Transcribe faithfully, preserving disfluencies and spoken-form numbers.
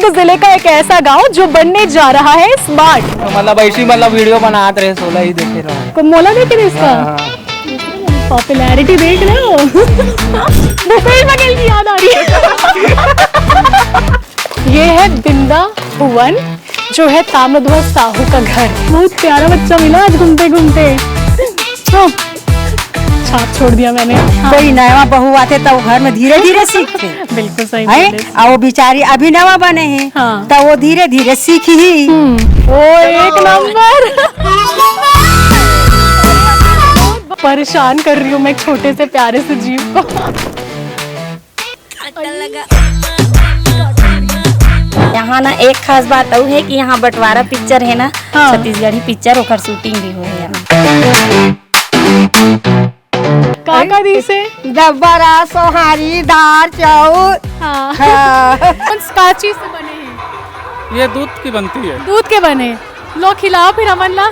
जिले का एक ऐसा गांव जो बनने जा रहा है स्मार्ट। मतलब ऐसी मतलब वीडियो बनात रहे, सोला ही देखे रहो। को मोला देखे थे इसका? हाँ, हाँ। पॉपुलैरिटी देख रहे हो? भूपेश बघेल की याद आ रही है। ये है बिंदा भुवन, जो है ताम्रध्वज साहू का घर। बहुत प्यारा बच्चा मिला आज घूमते घूमते। हाँ, छाप छोड़ दिया मैंने। हाँ, कोई नवा बहू आथे त वो घर में धीरे धीरे सीखथे। बिल्कुल सही है। बोले। आ वो बिचारी अभी नवा बने हे, हाँ। त वो धीरे धीरे सीखही। हम्म, वो एक नंबर। परेशान कर रही हूँ मैं छोटे से प्यारे से जीव को। यहाँ ना एक खास बात अउ है कि यहाँ बंटवारा पिक्चर है ना, हाँ। छत्तीसगढ़ी पिक्चर, ओकर शूटिंग भी हुई है यहाँ। का का दी से? डब्बरा, सोहारी, दार, चाउर। हाँ। हाँ। कौन का चीज से बने हैं? ये दूध की बनती है। दूध के बने। लो खिलाओ फिर हमन ला।